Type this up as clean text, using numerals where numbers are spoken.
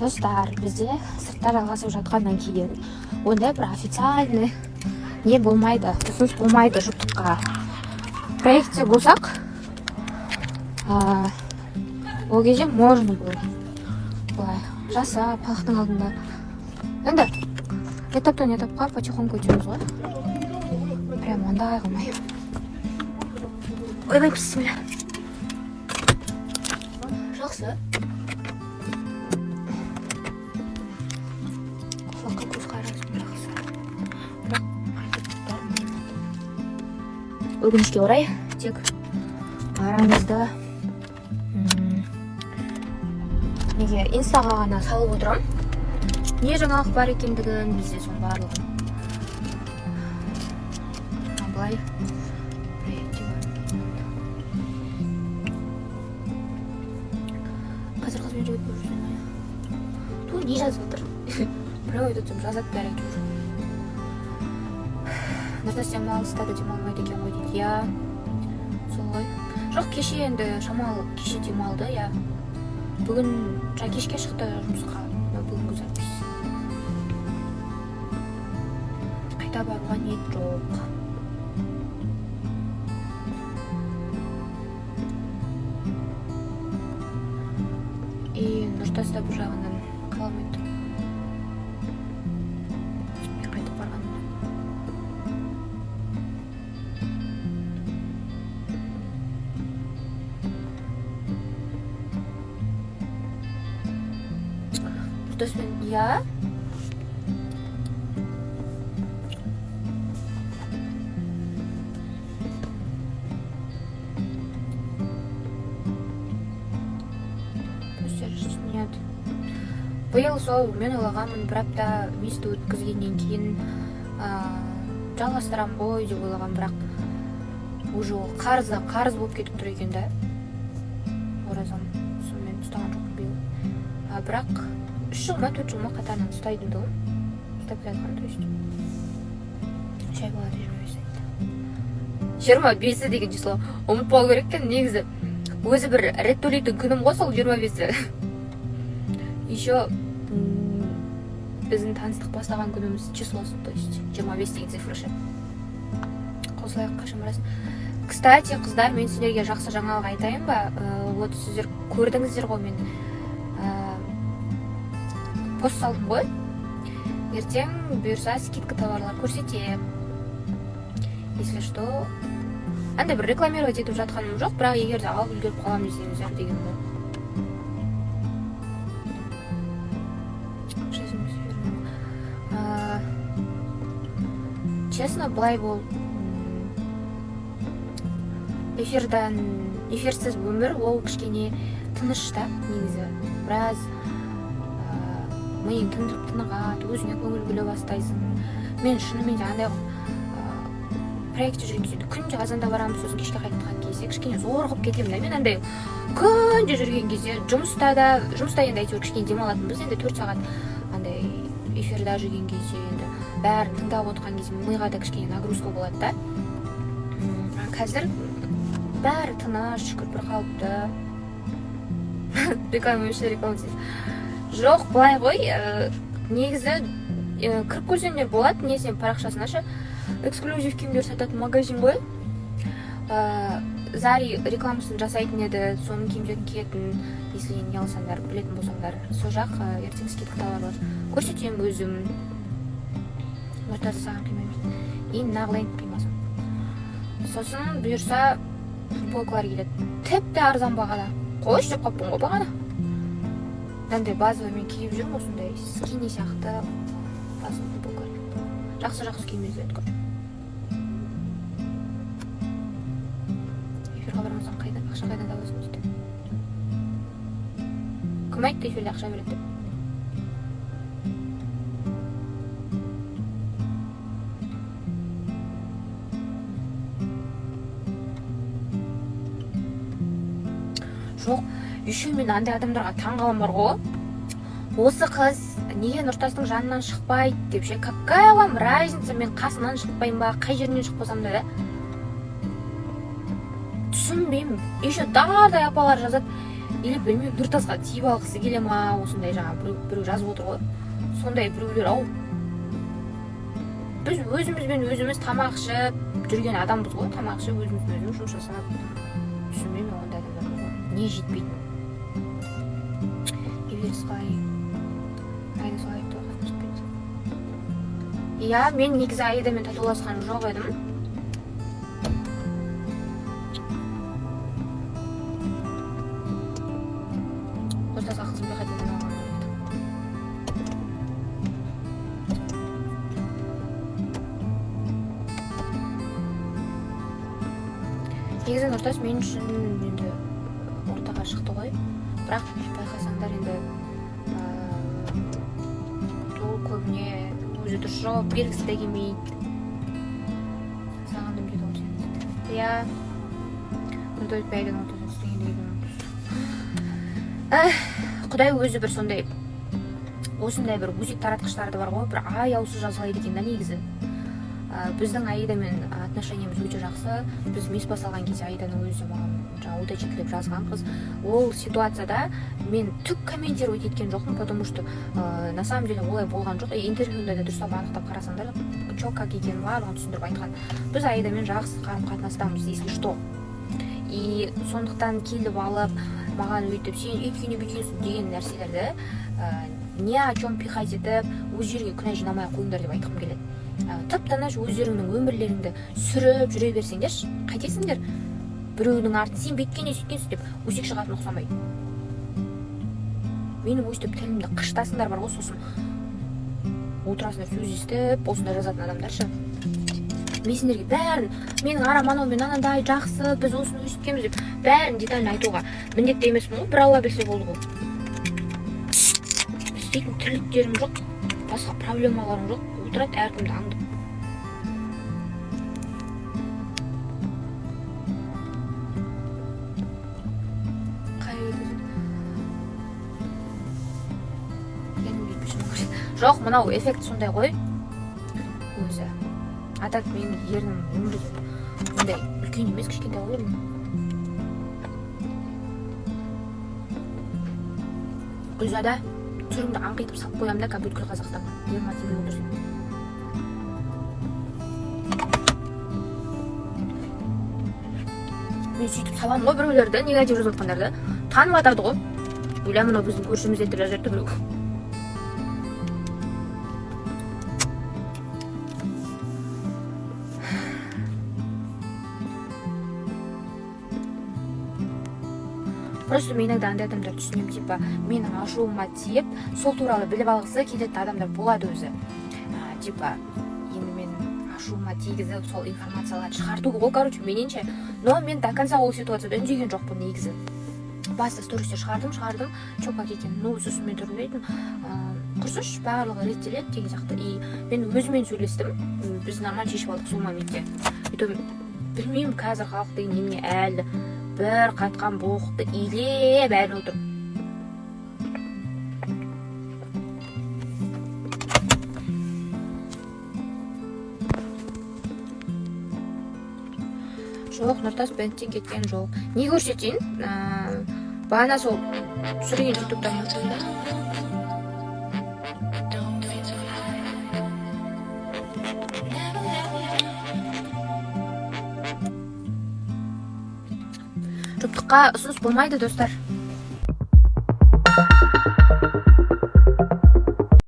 Достар, бізде сыртта жалғасып жатқаннан кейін ондай бір официальный не болмайды, ұсыныс болмайды жұптыққа. Проектте болсақ, ол кезде можно было былай жасап халықтың алдында. Енді этаптан этапқа потихоньку өтеміз ғой, прям ондай қылмай. Ойбай, бісміллә. Жақсы, құлаққа көзқарасым жақсы, бірақ қайтып бармаймын, өкінішке орай. Тек арамызда неге, инстаға ғана салып отырамын не жаңалық бар екендігін бізде, соның барлығын. А былай проектте бар. Қазір қызбен жігіт болып жүрсің ғой. Ту, не жазып отыр? Біреу айтып отырсам, жазады бәрі әйтеуір. «Нұртас демалыста да демалмайды екен ғой», — дейді. Иә, сол ғой. Жоқ, кеше енді шамалы, кеше демалды, иә. Бүгін жаңа кешке шықты жұмысқа. Мына бүгінгі запись, қайта баруға ниет жоқ. И Нұртас та бір жағынан қаламайды мен қайтып барғанымды. Нұртаспен, иә. Нет, биыл сол мен ойлағанмын, бір апта место өткізгеннен кейін жалғастырамын ғой деп ойлағанмын, бірақ уже ол қарызға қарыз болып кетіп тұр екен да оразам. Сонымен ұстаған жоқпын биыл. Бірақ 3 жыл ма, 4 жыл ма қатарынан ұстайтын тұғым, ұстап келе жатқан. То есть шай болады 25 айтты. 25-і деген число ұмытпау керек екен негізі. Өзі бір рет төлейтін күнім ғой сол 25-і. Еще біздің таныстық бастаған күніміз числосы, то есть 25 деген цифра ше. Қосылайық, қашан барасың? Кстати, қыздар, мен сендерге жақсы жаңалық айтайын ба? Вот сіздер көрдіңіздер ғой, мен пост салдым ғой. Ертең бұйырса, скидка товарлар көрсетемін. Если что, андай бір рекламировать етіп жатқаным жоқ, бірақ егер де алып үлгеріп қаламын десеңіздер деген ғой. Жизнь свернула. Честно, былай бол, эфирдан, эфирсіз өмір ол кішкене тыныш та негізі. Біраз миың тынығады, өзіңе көңіл бөле бастайсың. Мен шынымен де андай проектте жүрген кезде күнде азанда барамын, сосын кешке қайтқан кезде кішкене зорығып кетемін да. Мен андай күнде жүрген кезде жұмыста да, жұмыста енді әйтеуір кішкене демалатынбыз енді 4 сағат. Андай эфирда жүрген кезде енді бәрін тыңдап отырған кезде миға да кішкене нагрузка болады да. А қазір бәрі тыныш, шүкір, бір қалыпты. Реклама емес, реклама істейсіз. Жоқ, былай ғой, негізі кіріп көрсеңдер болады несіне, парақшасына ше. Эксклюзив киімдер сататын магазин ғой. Зари рекламасын жасайтын еді, соның киімдерін киетін. Если не алсаңдар, білетін болсаңдар, сол жақ. Ертең скидка товарлар көрсетемін өзім. Нұртас, саған қимаймын енді, нағылайын қимасам. Сосын бұйырса, футболкалар келеді тіпті арзан бағада. Қойшы деп қалыппын ғой бағана. Мынандай базовый мен киіп жүрмін, осындай скини сияқты базовый футболкалар келді. Жақсы, жақсы киімдер келеді, короче. «Эфирға бармасаң, қайдан ақша, қайдан табасың?» — дейді. Кім айтты эфирде ақша береді деп? Жоқ, еще мен андай адамдарға таң қаламын бар ғой: «Осы қыз неге Нұртастың жанынан шықпайды?» — деп ше. Какая вам разница, мен қасынан шықпаймын ба, қай жерінен шықпасам да, да? Түсінбеймін. Еще дардай апалар жазады. Или білмеймін, Нұртасқа тиіп алғысы келе ма, осындай жаңа біреу жазып отыр ғой, сондай біреулер ау. Біз өзімізбен өзіміз тамақ ішіп жүрген адамбыз ғой, тамақ ішіп, өзімізбен өзіміз жұмыс жасап. Түсінбеймін ондай адамдарға не жетпейтінін. Эверест қалай, Аида солай айтты ғой, қатты жетпейді. Иә, мен негізі Аидамен татуласқан жоқ едім. Нұртасқа қызым қайтадан алған дейді. Негізі Нұртас мен үшін енді ортаға шықты ғой, бірақ байқасаңдар, енді ол көбіне өзі дұрыс жауап бергісі де келмейді. Сағындым дейді ғой сені дейді. Иә, Нұртас бәйгенің ортасына түстеген. Құдай өзі бір сондай, осындай бір өсек таратқыштарды бар ғой, бір аяусыз жазалайды екен да негізі. Біздің Аидамен отношениямыз өте жақсы. Біз мес басталған кезде Аиданың өзі маған жаңағы удачи тілеп жазған қыз. Ол ситуацияда мен түк комментировать еткен жоқпын, потому что на самом деле олай болған жоқ. И интервьюында да дұрыстап анықтап қарасаңдар, че как екенін барлығын түсіндіріп айтқан. Біз Аидамен жақсы қарым қатынастамыз, если что. И сондықтан келіп алып маған өйтіп, сен өйткені бүйткенсің деген нәрселерді ни о чем пихать етіп, өздеріңе күнә жинамай ақ қойыңдар деп айтқым келеді. Тып тыныш өздеріңнің өмірлеріңді сүріп жүре берсеңдерші, қайтесіңдер біреудің артын сен бүйткенсің, сөйткенсің деп өсек шығатын ұқсамай. Менің өстіп тілімді қышытасыңдар бар ғой, сосын отырасыңдар сөз естіп, осындай жазатын адамдар ше. Мен сендерге бәрін, менің арам анаумен анандай жақсы, біз осыны өсіткенбіз деп бәрін детально айтуға міндетті емеспін ғой, бір Алла білсе болды ғой. Істейтін тірліктерім жоқ, басқа проблемаларым жоқ, отырады әркімді аңдып. Қай үйде? Ернім бүйтпеші. Жоқ, мынау эффект сондай ғой өзі. А так менің ернім өмірде ондай үлкен емес, кішкентай ғой ернім. Гүлзада, түріңді аңқитып салып қоямын да қазір бүткіл Қазақстанға. Ерма тимей отырсың. Мен сөйтіп саламын ғой біреулерді, негатив жазып жатқандарды танып жатады ғой. Ойла, мынау біздің көршіміз еді деп жазып жіберді біреу. Просто мен иногда андай адамдарды түсінемін, типа менің ашуыма тиіп, сол туралы біліп алғысы келетін адамдар болады өзі. Типа енді мен ашуыма тигізіп, сол информацияларды шығарту ғой, короче, менен ше. Но мен до конца ол ситуацияда үндеген жоқпын негізі. Баста стористе шығардым, шығардым, че как екен. Ну, сосын мен тұрдым да айттым, құрсыншы, барлығы реттеледі деген сияқты. И мен өзімен сөйлестім, біз нормально шешіп алдық сол моментте. Өйтіп білмеймін, қазір халық деген немене, әлі бір қатқан боқты илеп әлі отыр. Жоқ, Нұртас бэндтен кеткен жоқ. Не көрсетейін? Бағана сол түсірген ютубтан. Don't feel too high. Never let me Жұптыққа ұсыныс болмайды, достар.